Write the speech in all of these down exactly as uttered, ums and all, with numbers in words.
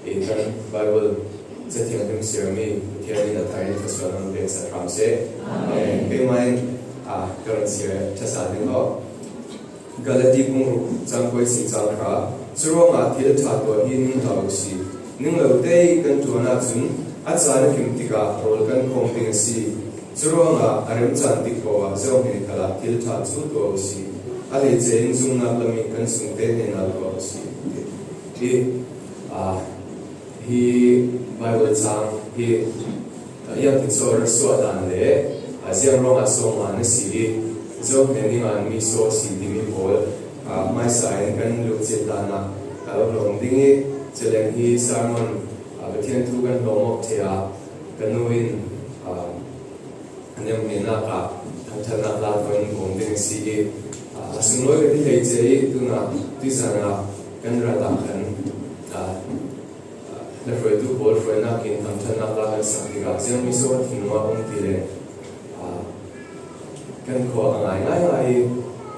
I kan Bible Cathiang him siar mi Pathian in a thai in thluachuah hong pia sa hram seh. Amen. Keimah in, ah, ka run siar thasa ding aw. Galati bung ruk cang kua le chang khat. Curuangah thil ṭha tuah hi ning lo si. Ning lo tei kan ṭuan ahcun a caan a kim tikah rawl kan khawm ding a si. Curuangah a remcang tik paoh ah zohhmanh khalah thil ṭha cu tuah u si. A hleice in zumhnak lam i kan sungte hnenah tuah u si. Hi, ah, hi Bible cang hi, ah, ziangtin so a ra suah dan le, ah, ziang ruangah so ngan a si i, zohhmanh ning an mi so a si timi pawl, ah, hmaisa in kan lungcit dan ah ka lo lawm ding i, cu leng hi sermon, ah, Pathian thu kan hlawm awk ṭheh ah ka nu in, ah, a nemhnenak ah thangṭhatnak la tuah in bawm ding a si i, ah, a sunglawi ka ti hleice i, tunah tuizan ah kan rat ah khan, ah, ah, na hruaitu pawl hruainak in thangṭhatnak la kan sak tikah ziangmi so thinlung ah um ti le, ah, kan khua a ngai ngaingai i,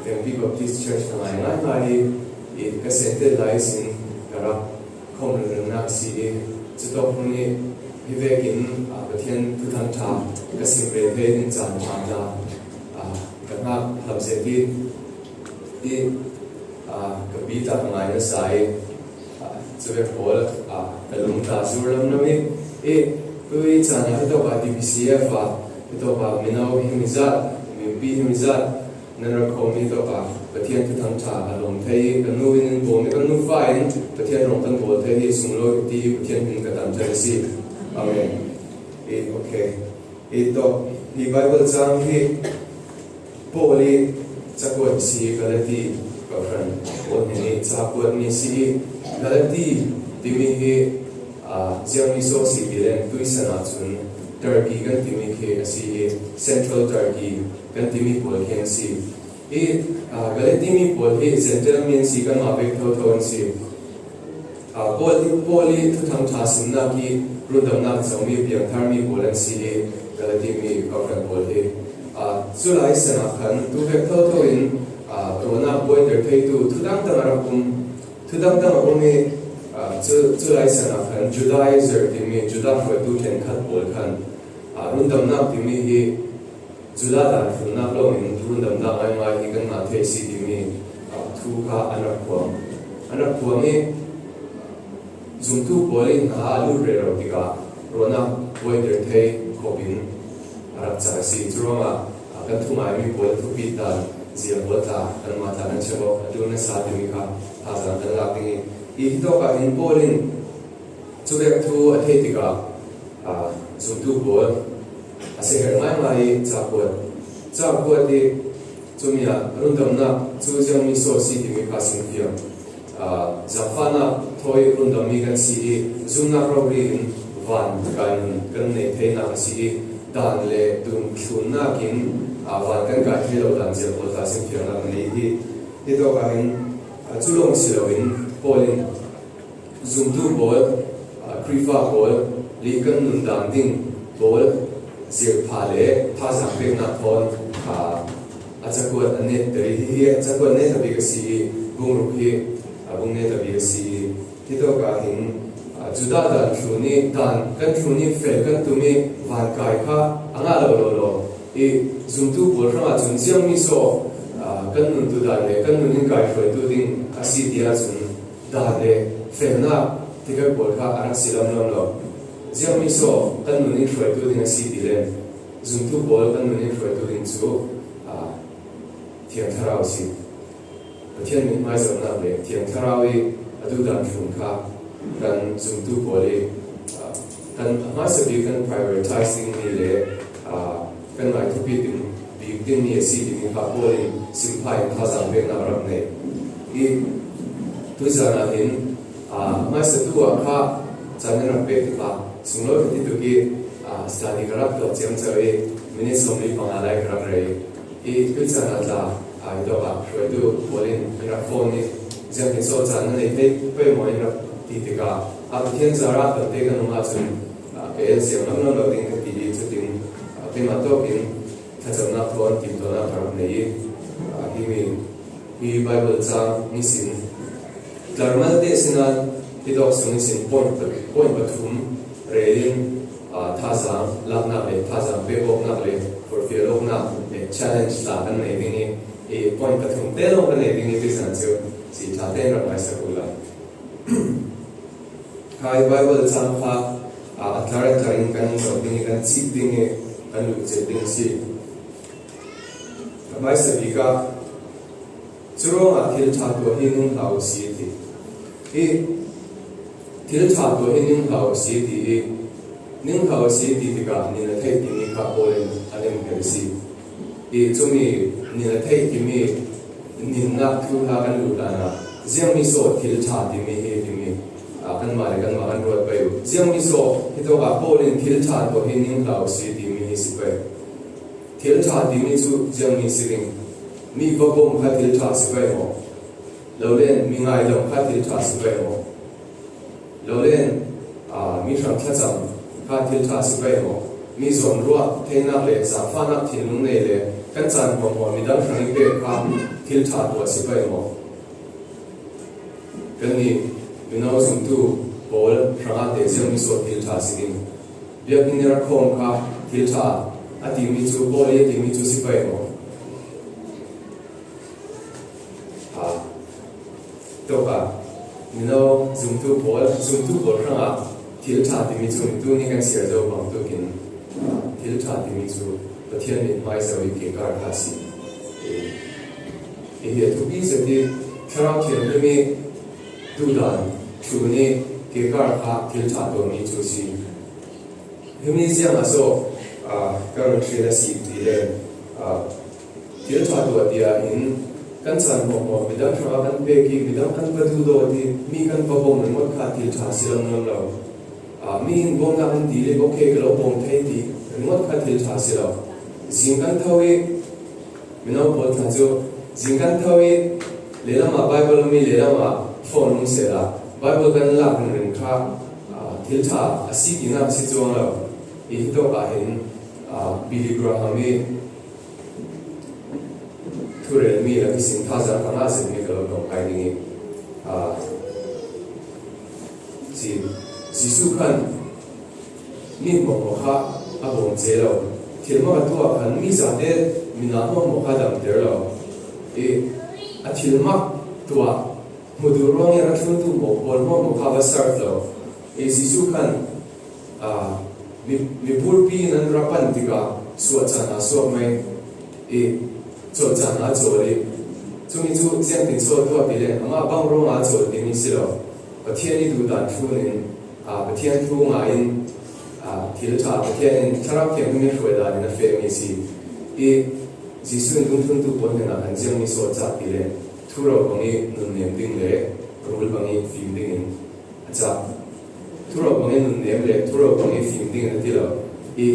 Vengpi Baptist Church a ngai ngaingai i, i ka sentet lai sin ka rak khawm ringringnak a si i, cutawk hmun i hi vekin, ah, Pathian Thuthang ṭha ka sim ve thei in caan ṭha ta, ah, ka hngak hlam zet i, i, ah, ka pi ta ka ngai nasa i, ah, cuvek pawl, ah, ka lung ta zur lamlam i, i, tui caan ah hitawk ah D B C F ah, hitawk ah mino hi mi zat, mipi hi mi zat, nan rak khawmmi tawk ah Pathian Thuthang ṭha a lawm thei i, ka nu in in bawm i, ka nu fa in Pathian rawng kan bawl thei hi sunglawi ka ti i, Pathian hmin ka tan ṭhan a si. Amen. I, okay. I tawk, hi Bible cang hi Paul i cakuat a si i, Galati kawhhran pawl hnen i cakuatmi a si i, Galati timi hi, aa, ziangmi so a si ti len tuisan ahcun Turkey kan timi khi a si i, Central Turkey kan timi pawl khi an si. I, aa, Galati mi pawl hi Gentile mi an si, kanmah pek thotho an si. Aa, Paul i, Paul i Thuthang ṭha simnak i rundamnak comi piangtharmi pawl an si i, Galati mi kawhhran pawl hi. Aa, cu lai san ah khan tuvek thotho in, aa, ruahnak buaiter theitu thudang dang a rak um. Thudang dang a um i, aa, cu, cu lai san ah khan Judaizer timi Judah hruaitu ṭhenkhat pawl khan, aa, rundamnak timi hi Judah dan hlunnak lawngin rundamnak ngaingai hi kan ngah thei a si timi, aa, thu kha an rak phuang. An rak phuang i zumtu pawl in hna a lut rero tikah ruahnak buaiter thei khawpin a rak cang a si. Curuangah, aa, kan thungaimi pawl thupi dan zia pawl tla, kanmah tla kan chek awk a tlun a sa timi kha thazaang kan lak ding i, i hitawk ah hin Paul in cuvek thu a theih tikah, aa, zumtu pawl a si herh ngaingai i cakuat, cakuat i cumi ah rundamnak cu ziangmi so a si timi kha a simfiang. Aa, zaangfahnak thawi rundammi kan si i zumhnak rori in van kai nun kan nei theinak a si i dan le dum thlunnak in, aa, van kan kai thei lo dan zia pawl kha a simfiangnak a nei hi. Hitawk ah hin, aa, cu lawng si loin Paul in zumtu pawl, aa, Khrihfa pawl, lih kan nun dan ding pawl, zirhpha le thazaang peknak thawn, aa, a cakuat a netter i, hi hi a cakuat netabik a si i, bung ruk hi, aa, bung netabik a si i, hitawk ah hin, aa, Judah dan thlun i, dan kan thlun i, fel kan tum i, van kai kha a ngah lo lo lo i, zumtu pawl hrangah cun ziangmi so, aa, kan nuntu dan le kan nun in kai hruaitu ding a si ti ahcun, dan le felnak tikal pawl kha a rak si lamlam lo. Ziangmi so kan nun in hruaitu ding a si ti le zumtu pawl kan nun in hruaitu ding cu, aa, Thiang Thlarau a si. Pathian mi hmaizawhnak le Thiang Thlarau i a duhdan thlun kha kan zumtu pawl i, aa, kan hmaisabik kan prioritize dingmi le, aa, kan ngaithupi ding bik dingmi a si timi kha Paul in simphai in thazaang peknak a rak nei. I tuizan ah hin, aa, hmaisatu ah kha caan kan rak pek tikah sunglawi ka ti tuk i, aa, study ka rak tuah ciamco i minute sawmli panga lai ka rak rei. I tuizan ah tla, aa, hi tawk ah hruaitu Paul in in rak phone i ziangtin so caan na nei thei pei maw in rak ti tikah, aa, Pathian caah kan te kan um ahcun, aa, ka el siang lamlam lo ding ka ti i cutin, aa, keimah tawk in thlacamnak thawn timtuahnak ka rak nei i, aa, himi, hi Bible cang nisin tlar malte asinain Hi talk sungin sin point, point pathum relin, ah, thazang laknak le thazang pekawknak le forhfial awknak le challenge tla kan nei ding i, i point pathum te lawng kan nei ding i, tuizan cu si ṭha tein rak hmaisak uhla. Khai Bible cang kha, ah, a tlar a tlarin kan zawh ding i, kan cip ding i, kan luhcilh ding a si. A hmaisa bik ah, curuangah thil ṭha tuah hi ning hlah u si ti. Hi thil ṭha tuah hi ning hlah u si ti i, ning hlah u si ti tikah nin a theih timi kha Paul in a lemhmel a si. I cumi nin a theih timi ninnak thu hla kan luh hlanah, ziangmi saw thil ṭha timi hi timi, ah, kanmah le kanmah kan ruat pei uh. Ziangmi saw hi tawkah Paul in thil ṭha tuah hi ning hlah u si timi hi si pei. Thil ṭha timi cu ziangmi si ding? Mi va bawm kha thil ṭha si pei maw? Lo len mi ngaidam kha thil ṭha si pei maw? Lo len, aa, mi hrang thlacam kha thil ṭha si pei maw? Mi zawnruah theinak le zaangfahnak thinlung nei le kan caan hmuahhmuah midang hrang i pek kha thil ṭha tuah si pei maw? Kannih mino zumtu pawl hrangah te ziangmi saw thil ṭha si ding? Biakinn i rak khawm kha thil ṭha a timi cu, Paul i a timi cu si pei maw? Aa, tawkah mino zumtu pawl, zumtu pawl hrangah thil ṭha timi cu mitu nih kan siar zo bangtuk in, aa, thil ṭha timi cu Pathian mithmai zo i kekar kha a si. I, i hi a thupi zet i Thlarau Thianghlim i duhdan thlun i kekar kha thil ṭha tuahmi cu a si. Himi ziangah so, aa, ka run ṭhin a si ti le, aa, thil ṭha tuah tiah hin kan caan hmuahhmuah midang hrangah kan pek i midang kan va duhdawt i mi kan va bawm ringawt kha thil ṭha si lo, nuam lo. Aa, mi in bawmnak an dil i, okay, ka lo bawm thei ti ringawt kha thil ṭha si lo. Zing kan tho i, mino pawl tla cu zing kan tho i, lehlam ah Bible um i, lehlam ah phone um sehla Bible kan lak ringring kha, aa, thil ṭha a si tinak a si cuang lo. I hi tawkah hin, aa, Billy Graham i thurelmi lak ihsin thazang ka ngah zetmi ka lo dawngh hai ding i, aa, si, Jesuh khan mi hmuahhmuah kha a bawmce lo. Thil mak a tuah khan mi zate mina hmuahhmuah kha a damter lo. I, a thil mak tuah hmu duh ruangin a thluntu pawl hmuahhmuah kha a va serve lo. I, Jesuh khan, aa, mi, miburpi in an rak pan tikah suah caan a suak mai i, cawl caan a cawl i, cumi cu ziangtin so tuah ti le amah bang ruangah a cawl timi si lo. Pathian i duhdan thlun in, aa, Pathian thu ngai in, aa, thil ṭha Pathian in Thlarau Thianghlim i hruai dan in a fehmi a si. I, Jesuh in dungthluntu pawl hnenah khan ziangmi so a cah ti le thuro bang i nunnem ding le rul bang i fim ding in a cah. Thuro bang i nunnem le thuro bang i fim ding in a ti lo. I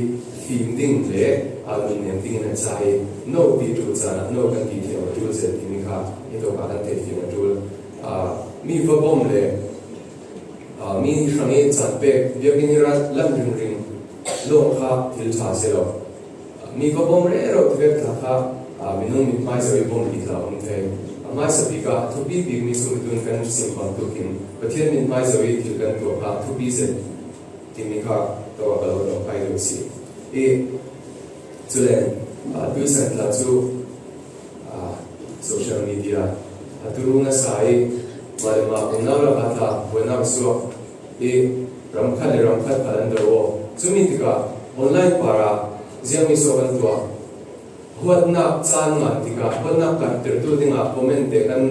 fim ding le, aa, nunnem ding in a cah i, no ti ṭul caan ah no kan ti thiam a ṭul zel timi kha hi tawkah kan theihfiang a ṭul. Aa, mi va bawm le, aa, mi hrang i caan pek, biakinn i rak lan ringring lawng kha thil ṭha si lo. Mi va bawm rero ti vek tla kha, aa, minung mithmai zo i bawm ti tla um thei. A hmaisa bik ah a thupi bikmi cu mitu in kan sim bangtuk in Pathian mithmai zo i thil kan tuah kha a thupi zet timi kha tawk a ka lo dawngh hai lo si. I, cule, aa, tuisan tla cu, aa, social media a turu nasa i, mah le mah unau lakah tla buainak suak i, ram khat le ram khat khat an do aw. Cumi tikah online par ah ziangmi so kan tuah? Huatnak caan ngan tikah huatnak karhtertu dingah comment te kan,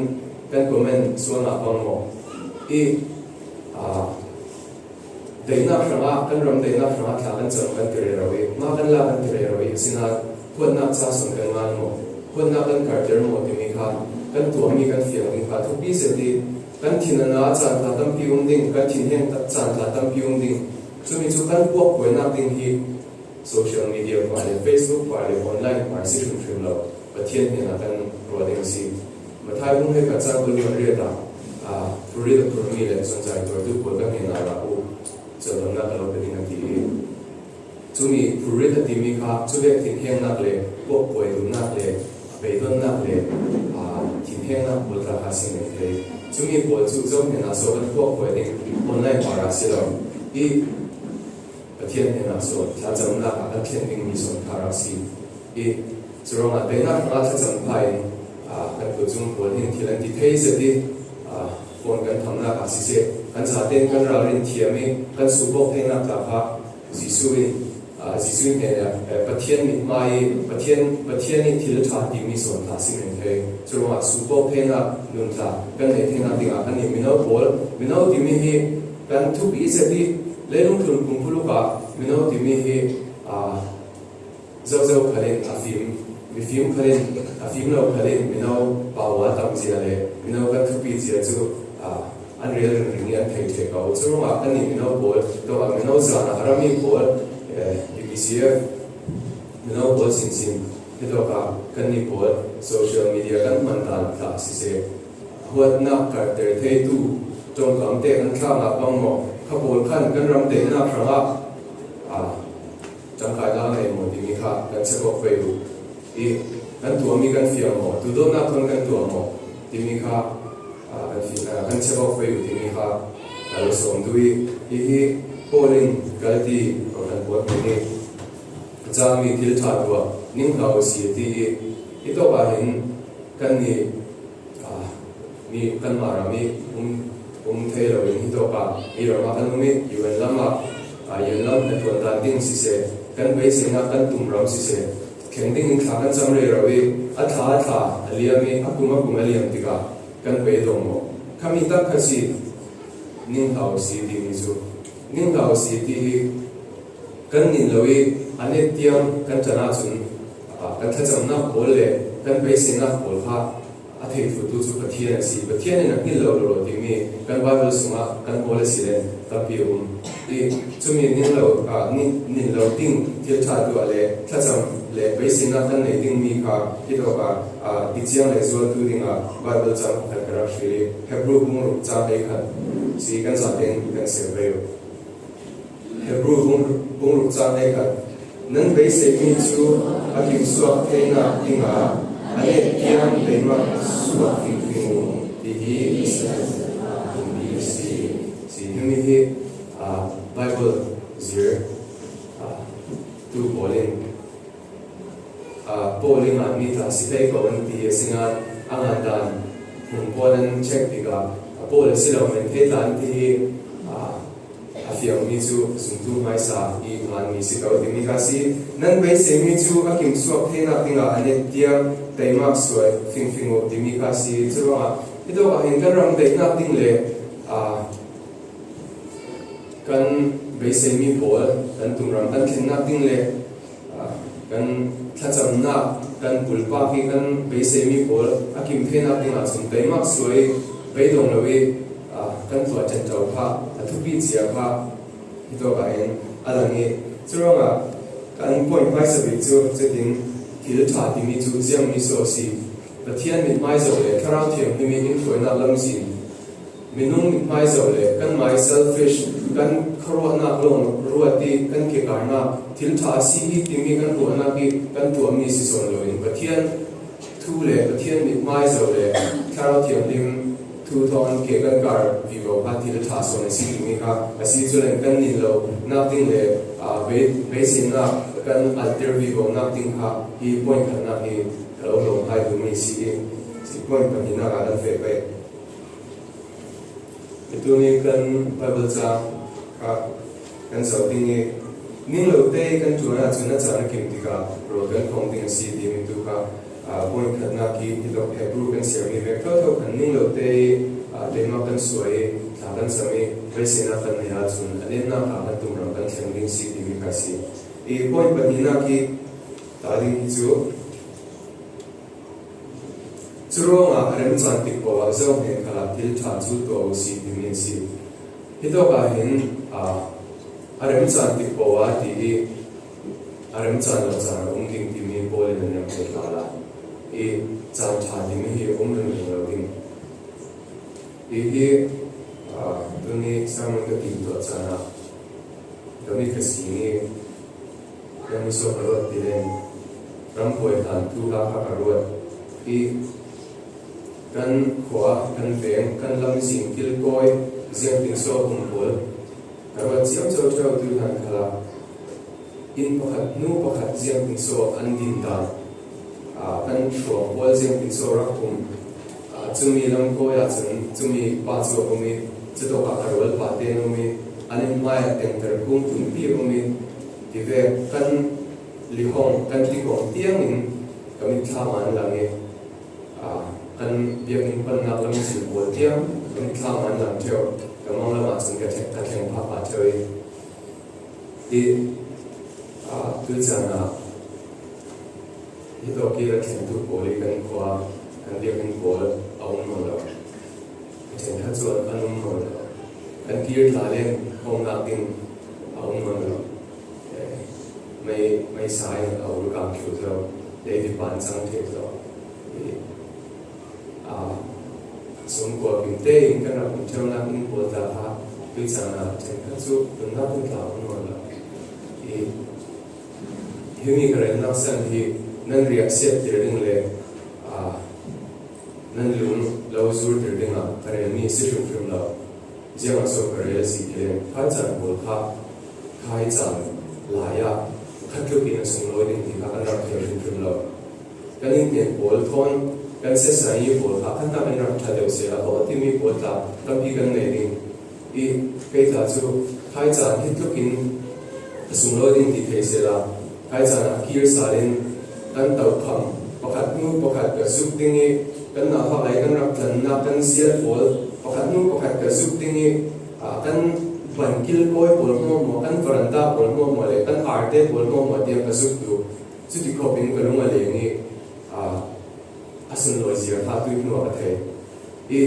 kan comment sualnak bang maw? I, aa, daihnak hrangah, kan ram daihnak hrangah thla kan cam kan ti rero i, nga kan la kan ti rero i, asinain huatnak ca sun kan ngan maw? Huatnak kan karhter maw timi kha kan tuahmi kan fiang ding kha thupi zet i, kan thin a na caan tla tampi um ding, kan thinheng caan tla tampi um ding. Cumi cu kan puak buainak ding hi social media par le, Facebook par le, online par si hrimhrim lo. Pathian hnenah kan ruah ding a si. Matthai bung hleikhat cang kul le riat ah, aa, thurrit a phurmi le sunzai tuartu pawl ka hnenah ra u, cawnpiaknak ka lo pe ding a ti i, cumi thurrit a timi kha cuvek thinhengnak le puakbuai duhnak le beidonnak le, aa, thinhengnak pawl tla kha si men thei. Cumi pawl cu Job hnenah saw kan khuak huai ding online par ah si lo. I Pathian hnenah saw thlacamnak ah kan thlen dingmi sawn thar ah si. I curuangah teinak hrangah thlacam pha in, aa, kan kut cung pawl hin thil an ti thei zet i, aa, phone kan thamnak ah siseh, kan zaten kan ralrin thiam i kan sup awk theinak tla kha Jesuh in, aa, Jesuh hnenah, eh, Pathian mithmai i Pathian, Pathian i thil ṭha timi sawn tla si men thei. Curuangah sup awk theinak nun tla kan nei theinak dingah kan i mino pawl, mino timi hi kan thupi zet i leilung tlun pumpuluk ah mino timi hi, aa, zozo khalin a fim, mifim khalin a fim lo khalin mino pau a tam zia le mino kan thupi zia cu, aa, an rel ringring i an thei ṭheh ko. Curuangah kan i mino pawl, tua mino zan a rami pawl, eh, B B C F mino pawl sinsin, hitawkah kan i pawl social media kan hman dan tla siseh, huatnak karhter theitu ṭongkam te kan thlak ah bang maw, kha pawl khan kan ram daihnak hrangah, aa, ṭangkai la ngei maw timi kha kan check awk pei uh. I kan tuahmi kan fiang maw, duhdawtnak thawn kan tuah maw timi kha, aa, kan fi-, aa, kan check awk pei uh timi kha ka lo sawm duh i, hihi Paul in Galati kan pawl hming i a cami thil ṭha tuah ning hlah u si a ti i, hitawkah hin kan i aa, mi kanmah ram i um, um thei lo in hitawkah i ram ah kan um i U N lam ah, aa, U N lam hnaṭuan dan ding siseh, kan beiseinak kan tum ram siseh, thleng dingin thla kan cam rero i a thla a thla a liam i a kum a kum a liam tikah kan beidong maw? Khami tak kha si, ning hlah u si timi cu, ning hlah u si ti hi kan nin lo i a net tiang kan ṭan ahcun, aa, kan thlacamnak pawl le kan beiseinak pawl kha a thei thlutu cu Pathian a si. Pathian in a hngilh lo lo timi kan Bible sungah kan hawl a si len tampi a um. I cumi ning lo, aa, nin, nin lo ding thil ṭha tuah le thlacam le beiseinak kan nei dingmi kha hitawkah, aa, ti ciang le zualtu dingah Bible cang pakhat ka rak hrilh i Hebru bung ruk cang ei khat si kan zaten kan ser ve uh. Hebru bung, bung ruk cang ei khat. Nan beiseimi cu a kimsuak theinak dingah a net tiang teimak suak fingfing uh, ti hi a si. Si himi hi, aa, Bible zir, aa, tu pawl in aa, Paul i nganmi tla si thei ko an ti, asinain a ngan dan hmun pawl an check tikah, aa, Paul a si lo men thei tla an ti hi, aa, a fiangmi cu zumtu hmaisa i nganmi si ko timi kha si. Nan beiseimi cu a kimsuak theinak dingah a net tiang teimak suai fingfing uh timi kha si. Curuangah hitawkah hin kan ram daihnak ding le, aa, kan beiseimi pawl kan tumram kan thlennak ding le, aa, kan thlacamnak kan bulpak i kan beiseimi pawl a kim theinak ding ahcun teimak suai bei dong lo i, aa, kan tuah ṭanṭo kha a thupi cia kha hitawkah in a lang i, curuangah kan point hmaisa bik cu cutin thil ṭha timi cu ziangmi saw a si. Pathian mithmai zoh le Thlarau Thianghlim i in hruainak lamzin minung mithmai zoh le kanmai selfish, kan khuaruahnak lawng ruat i kan kekarnak thil ṭha a si hi timi kan ruahnak i kan tuahmi si sawn loin Pathian thu le Pathian mithmai zoh le Thlarau Thianghlim thu thawng ke kan kar vivo kha thil ṭha sawn a si timi kha a si. Culen kan nin lo nak ding le, aa, bei, beiseinak kan alter vivo nak ding kha hi point khatnak hi ka lo lawm hai duhmi si i, si point pahnihnak ah kan feh pei. Tuni kan Bible cang kha kan zoh ding i, ning lo te kan ṭuan ahcun a caan a kim tikah rawl kan khawng ding a si timi tu kha, aa, point khatnak i, hitawk Hebru kan sermi vek thotho khan ning lo te i, aa, teimak kan suai i, thla kan cam i, beiseinak kan nei ahcun a lennak ah kan tumram kan thleng ding si timi kha si. I point pahnihnak i ta ding hi cu, Curuangah a remcaan tik paoh ah Job hnen khalah thil ṭha cu tuah u si timi a si. Hitawkah hin, aa, a remcaan tik paoh ah ti i a remcaan lo caan a um ding timi Paul in a niam thei hna lai i caan ṭha timi hi a um ringring lo ding. Hi hi, aa, tuni sermon ka timhtuah caan ah ka mit ka sing i, Kan misual ka ruat ti len, ramhuai hlan tu hla kha ka ruat i, Kan khua, kan veng, kan lamzin kilkawi, ziangtinso um pawl ka ruat ciamco ṭheutu hlan khala, inn pakhat, hnu pakhat ziangtinso an din dan, aa, kan hruang pawl ziangtinso rak um, aa, cumi lamkawi ah cun cumi pa cu a um i, cutawkah ka rualpa te an um i, an in hmai ah tengter kung tumpi a um i, tivek kan lihong, kan tikong tiangin ka mitthlam ah an lang i, aa, kan biakinn pannak lamzin pawl tiang ka mitthlam ah an lang ṭheu, ka manglam ah cun ka thleng, ka thleng phapha ṭheu i, i, aa, tucaan ah hitawk i ka thlengtu pawl i kan khua, kan biakinn pawl a um nawn lo. Ṭhenkhat cu an um nawn lo. Kan kir tla len khawmnak ding a um nawn lo. Eh, mei, meisa in a ur kang thlu zo, leipi pan cang thei zo. I, aa, sumkua kim tein kan rak um ṭheunak in pawl tla kha tucaan ah ṭhenkhat cu tunnak in tla a um nawn lo. I, himi ka relnak san hi nan riahsiat tir ding le, aa, nan lung lo zurtir dingah ka relmi a si hrimhrim lo. Ziangah so ka rel a si ti le, khai caan pawl kha, khai caan lai ah khat tlukin a sunglawi ding ti kha kan rak thei hrimhrim lo. Kan in hnen pawl thawn kan siasai pawl kha khatnak in rak ṭha deuh sehla, aw timi pawl tla tampi kan nei ding. I, kei tla cu khai caan hi tlukin a sunglawi ding ti thei sehla, khai caan ah kir sal in kan tokham pakhat hnu pakhat ka zuk ding i, kan nauhak lei kan rak tlannak kan zial pawl pakhat hnu pakhat ka zuk ding i, aa, kan ban kilkawi pawl hmuahhmuah, kan veranda pawl hmuahhmuah le kan arte pawl hmuahhmuah tiang ka zuk duh. Cuti khawpin ka lung a leng i, aa, a sunlawi zia kha tuihnu ah ka thei. I,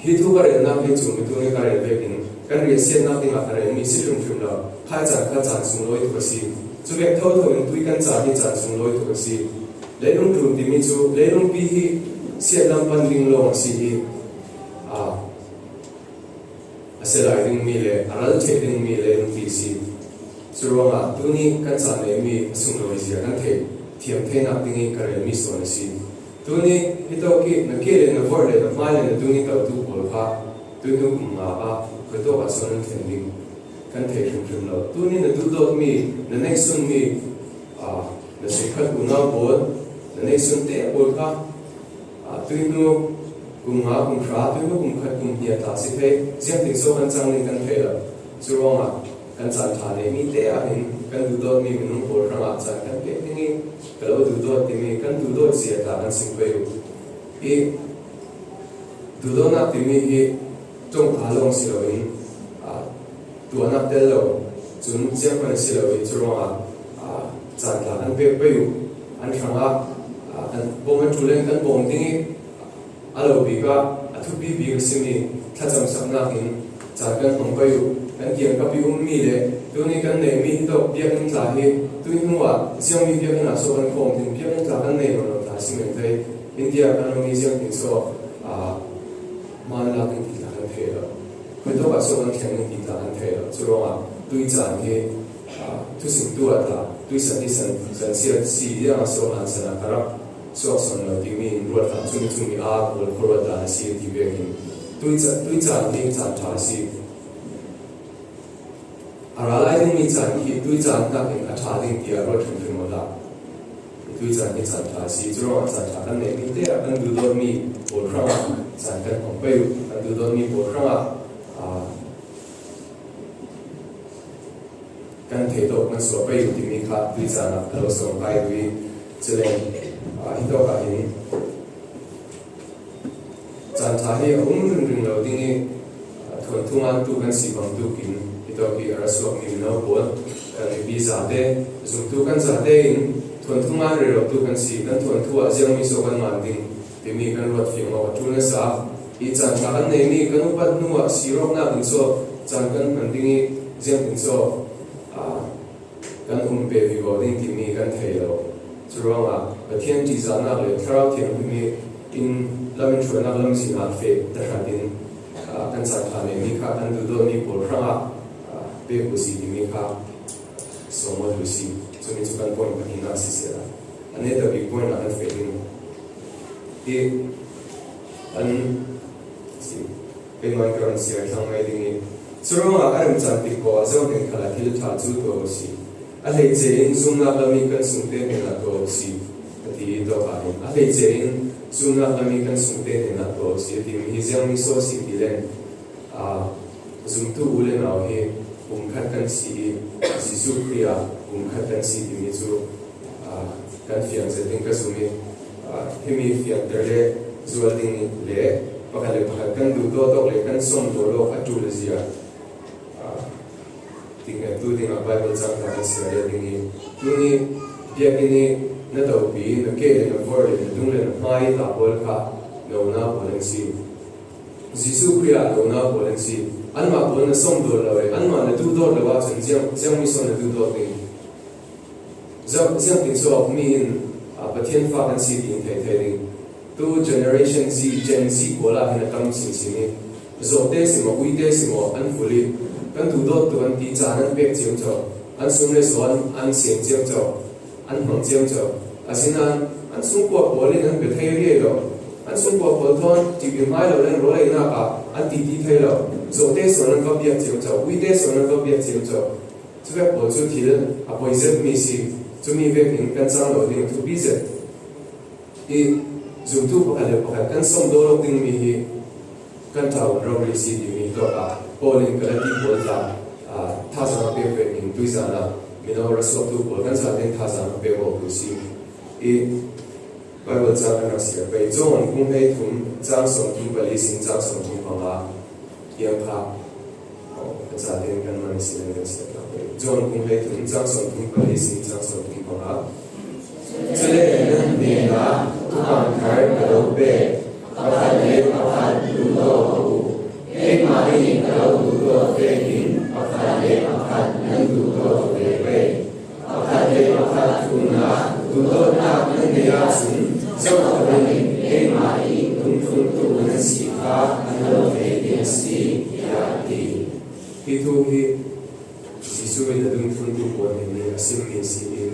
hi thu ka relnak hi cu mitu nih ka rel vekin kan riahsiatnak dingah ka relmi si hrimhrim lo. Khai caan kha caan sunglawi tuk a si. Cuvek thotho in tui kan caan hi caan sunglawi tuk a si. Leilung ṭum timi cu leilungpi hi siatlam pan ding lawng a si i, aa, a si lai dingmi le a ral ṭheh dingmi leilungpi a si. Curuangah tuni kan caan neimi a sunglawi zia kan theih thiam theinak ding i ka relmi sawn a si. Tuni hitawk i na ke le na vorh le na hmai le na tuni totu pawl kha tuihnu kum nga ah khuitawk ah sawn an thlen ding kan thei hrimhrim lo. Tuni na duhdawtmi, na neihsunmi, aa, na sungkhat unau pawl, na neihsun te pawl kha, aa, tuihnu kum nga, kum hra, tuihnu kum khat, kum hnih ah tla si thei, ziangtin so kan cang ding kan thei lo. Curuangah kan caan ṭha neimi te ah hin kan duhdawtmi minung pawl hrangah caan kan pek ding i, ka lo duhdawt timi kan duhdawt zia tla kan sim pei uh. I, duhdawtnak timi hi ṭongka lawng si loin, aa, tuahnak tel lo, cun zianghman a si lo i, curuangah, aa, caan tla kan pek pei uh. An hrangah, aa, kan bawm an ṭul in kan bawm ding i, a lo bik ah a thupi bik a simi thlacamsaknak in caan kan hmang pei uh. Kan kiangkap i ummi le tuni kan neihmi hitawk biakinn tla hi tuihnu ah ziangmi biakinn ah so kan khawm ding biakinn tla kan nei lo lo tla si men thei. India kan um i ziangtin so, aa, hmaan lak ding ti tla kan thei lo. Khuitawk ah so kan thleng ding ti tla kan thei lo. Curuangah tuicaan hi, aa, thusimtu ah tla, tuisan hi san, san siat si ziangah so hlan san ah ka rak suak sawn lo timi in ruat hlah cungcung i aa kawl khuaruat dan a si ti vekin tuica-, tuicaan hi caan ṭha a si. A ra lai dingmi caan hi tuicaan hnakin a ṭha ding tiah ruat hrimhrim awla tuicaan hi caan ṭha a si. Curuangah caan ṭha kan neihmi te ah kan duhdawtmi pawl hrangah caan kan hmang pei uh. Kan duhdawtmi pawl hrangah, aa, kan theih tawk kan suah pei uh timi kha tuicaan ah ka lo sawm kai duh i, cule, aa, hitawk ah hin caan ṭha hi a um ringring lo ding i, aa, thuanthu ngantu kan si bangtuk in hitawk i a ra suakmi mino pawl, kan mipi zate, zumtu kan zate in thuanthu ngan rerotu kan si, kan thuanthu ah ziangmi so kan ngan ding timi kan ruat fiang awk a ṭul nasa i, caan ṭha kan neimi kan upat hnu ah sir awknak in so caan kan hman ding i, ziangtin so, aa, kan um ve vivo ding timi kan thei lo. Curuangah Pathian ṭihzahnak le Thlarau Thianghlim i in lam in ṭhuannak lamzin ah feh tahratin, aa, kan caan ṭha neimi kha kan duhdawtmi pawl hrangah, aa, pek uh si timi kha sawm aw duh si. Cumi cu kan point pahnihnak siseh a, a netabik point ah kan feh ding. Hi, An si, keimah ka rawn siar thlang mai ding i, churuangah a remchan tik pawh a zawng heng khalah thil ṭha chu tuah u si. A hleiche in zumnak lam i kan sungte hnenah tuah u si, a ti tawkah hin, a hleiche in zumnak lam i kan sungte hnenah tuah u si, a ti mi hi ziang mi saw si ti len, a, zumtu u le nau hi pumkhat kan si i, Jesuh Khrih ah pumkhat kan si timi chu, a, kan fiang zet ding ka zum i, a, hemi fiangter le zual ding le pakhat le pakhat kan duhdaw tawk le kan sawmdaw lawk a ṭul a zia, a, ti ngettu dingah Bible chang khat kan siar leh ding i, tuni biakinn i na topi, na ke le na vawr le na dung le na hmai ta pawl kha nona pawl an si. Jesuh Khrih ah nona pawl an si. Anmah pawl na sawmdaw lo e, anmah na duhdaw lo ah chun ziang, ziang mi saw na duhdaw ding? Ziang, ziang tin saw mi in, a, Pathian fa kan si tih in thei thei ding? Tu Generation Z, Gen Z pawl ah hin a tam sin sin i, zawhte si maw, uite si maw, an vul i, kan duhdawtu an ti chan an pek chiam chau, an sum le saw an, an seng chiam chau, an hmang chiam chau. Asinain an sungkua pawl in an be thei riai lo. An sungkua pawl thawn ṭih hmai lo le an rawl einak ah an titi thei lo. Zawhte sawn an va biak chiam chau, uite sawn an va biak chiam chau. Chuvek pawl chu thil a pawi zet mi si. Chumi vekin kan chang lo ding a thupi zet i, zumtu pakhat le pakhat kan sawmdaw lawk ding mi hi kan ṭaun rori si timi tawkah Paul in Galati pawl tla, a, thazaang a pek vekin tuizan ah mino ra suaktu pawl kan zaten thazaang a pek awk tu si. I Bible chang kan rak siar pei, John bung hleithum chang sawmthum pali sin chang sawmthum panga tiang kha, aw, kan zaten kan man si kan siar ta pei. John bung hleithum chang sawmthum pali sin chang sawmthum panga. Chule nan hnenah thupang thar ka lo pek, pakhat le pakhat duhdaw u. Keimah in ka lo duhdaw vekin pakhat le pakhat nan duhdaw ve pei. Pakhat le pakhat tlunah duhdawtnak nan nei ahcun zoh ka dongin keimah i dungthluntu nan si kha an lo thei ding a si, tiah a ti. Hi thu hi Jesuh in a dungthluntu pawl hnen i a simmi a si i,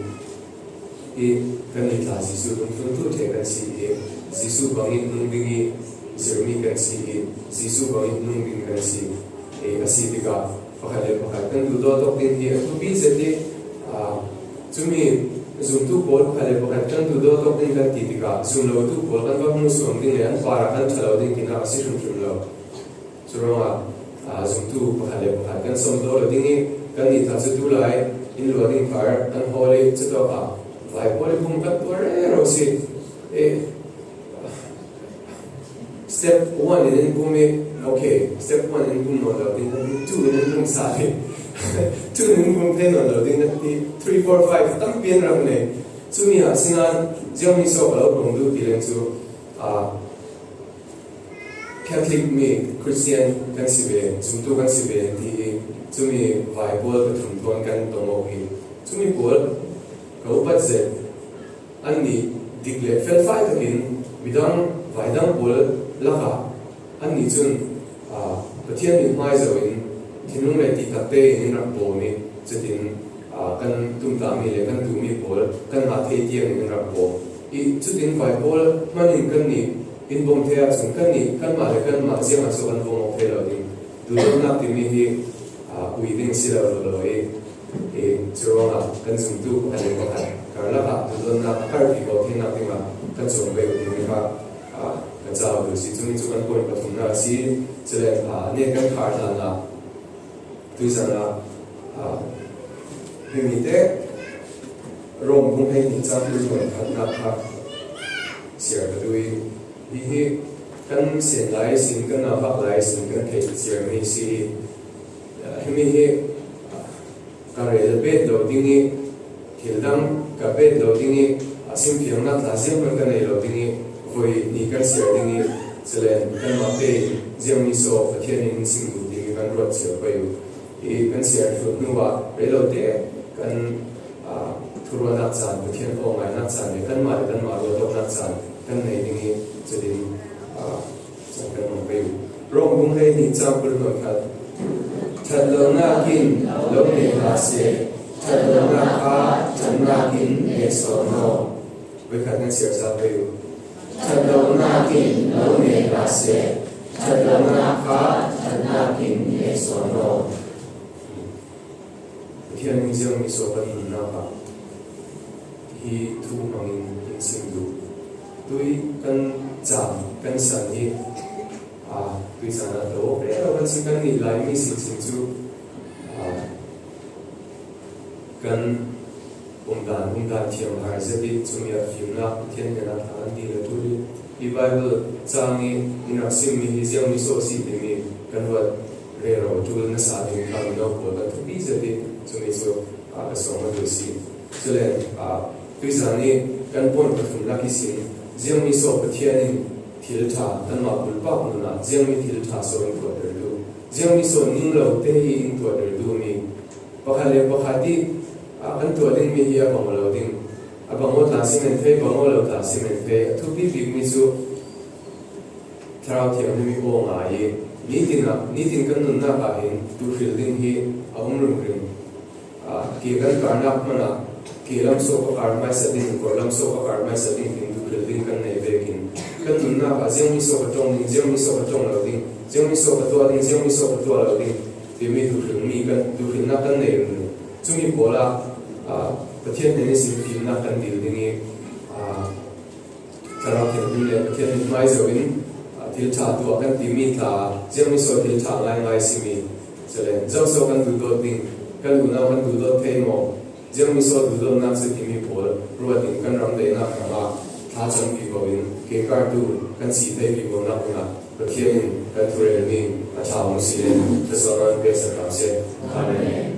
i kannih tla Jesuh dungthluntu ṭheh kan si i, Jesuh bangin nung ding i zirmi kan si i, Jesuh bangin nung ding kan si i, a si tikah pakhat le pakhat kan duhdaw tawk ding hi a thupi zet i, aa, cumi zumtu pawl pakhat le pakhat kan duhdaw tawk ding kan ti tikah zumlotu pawl kan va hmuhsuam ding le an parah kan ṭha lo ding tinak a si hrimhrim lo. Curuangah, aa, zumtu pakhat le pakhat kan sawmdaw lo ding i, kannih tla cu tulai in luah ding thar kan hawl i, cutawkah vaipawl i pum kan tuar rero si. Eh, step one in in pum i, okay, step one in pum nawn lo ding kan ti, two in in pum sa ding, two in in pum thei nawn lo ding kan ti, three, four, five tampi an rak nei. Cumi ah sinain ziangmi sawk a lo hrawng duh ti leng cu, aa, Catholic mi Christian kan si ve, zumtu kan si ve ti i, cumi vaipawl pathum thawn kan tong awk hi, cumi pawl ka upat zet, annih dik le felfai takin midang vaidang pawl lakah annih cun, aa, Pathian mithmai zoin thinlung le tihtakte in in rak bawm i, cutin, aa, kan tumtahmi le kan duhmi pawl kanmah thei tiangin in rak bawm i, cutin vaipawl hmanin kannih in bawm thei ahcun kannih kanmah le kanmah ziangah cu kan bawm awk thei lo ding. Duhdawtnak timi hi, aa, ui ding si lo lo lo i, i, curuangah kan zumtu pakhat le pakhat karlak ah duhdawtnak a karpi ko theinak dingah kan cawn pei uh timi kha, aa, ka cauk duh si. Cumi cu kan point pathumnak a si. Cule, aa, nen kan khar hlanah tuizan ah, aa, himi te Rom bung hleihnih cang kul hmunkhatnak kha siar ka duh i, hihi kan sen lai sin, kan nauhak lai sin kan theih ciami si i, aa, himi hi, aa, ka rel bet lo ding i, thil dang ka bet lo ding i, a simfiangnak tla ziang kan ka nei lo ding i, voi ni kan siar ding i, cule kanmah tein ziangmi saw Pathian in sim duh ding i kan ruat ciar pei uh. I kan siar thluh hnuah rei lo te kan, aa, thuruahnak caan, Pathian aw ngainak caan le kanmah le kanmah ruat awknak caan kan nei ding i, cutin, aa, Cang kan hmang pei uh. Rom bung hleihnih cang kul hluan khat. Ṭhat lonak in lo neh hlah seh, ṭhat lonak kha ṭhatnak in neh sawn aw. Voikhat kan siar sal pei uh. Ṭhatlonak in lo nei hlah seh, ṭhatlonak kha ṭhatnak in nei sawn aw. Pathian in ziang mi sawh kan nunnak ah hi thu hmangin in sim duh. Tui kan cam, kan san hi, a, tui san ah to rero kan si kan nih lai mi sinsin cu, a, kan umdan, umdan thiam har zet i, cumi a fimnak Pathian hnenah thla kan dil a ṭul i, hi Bible cang i in rak simmi hi ziangmi sawh si timi kan ruat rero ṭul nasa ding kha mino pawl kan thupi zet i, cumi cu, a, ka sawm a duh si. Cule, a, tuizan i kan puan pathum lak ihsin ziangmi sawh Pathian in thil ṭha kanmah bulpak nunah ziangmi thil ṭha sawh in tuahter duh, ziangmi sawh ning lo te hi in tuahter duhmi pakhat le pakhat i, a, kan tuah dingmi hi a bang aw lo ding, a bang aw tla si men thei, bang aw lo tla si men thei, a thupi bikmi cu Thlarau Thianghlim i aw ngai i, nitin ah, nitin kan nunnak ah hin duhhril ding hi a um ringring. A, ke kan karnak hmanah ke lam sawh ka kar hmaisa ding, kawr lam sawh ka kar hmaisa ding, tiin duhhril ding kan nei vekin kan nunnak ah ziangmi sawh ka ṭong ding, ziangmi sawh ka ṭong lo ding, ziangmi sawh ka tuah ding, ziangmi sawh ka tuah lo ding, timi duhhrilmi kan, duhhrilnak kan nei ringring. Cumi pawl ah, a, Pathian hnen ihsin fimnak kan dil ding i, a, Thlarau Thianghlim le Pathian mithmai zoh in, a, thil ṭha tuah kan timi tla, ziangmi sawh thil ṭha ngaingai simi, cule, zo sawh kan duhdawt ding, kan unau kan duhdawt thei maw, ziangmi sawh duhdawtnak si timi pawl ruat in kan ram daihnak hrangah thlacam vivo in, ke kartu kan si thei vivonak hunah Pathian in kan thurel mi a ṭha um si le, thazaang kan peksak hram seh. Amen.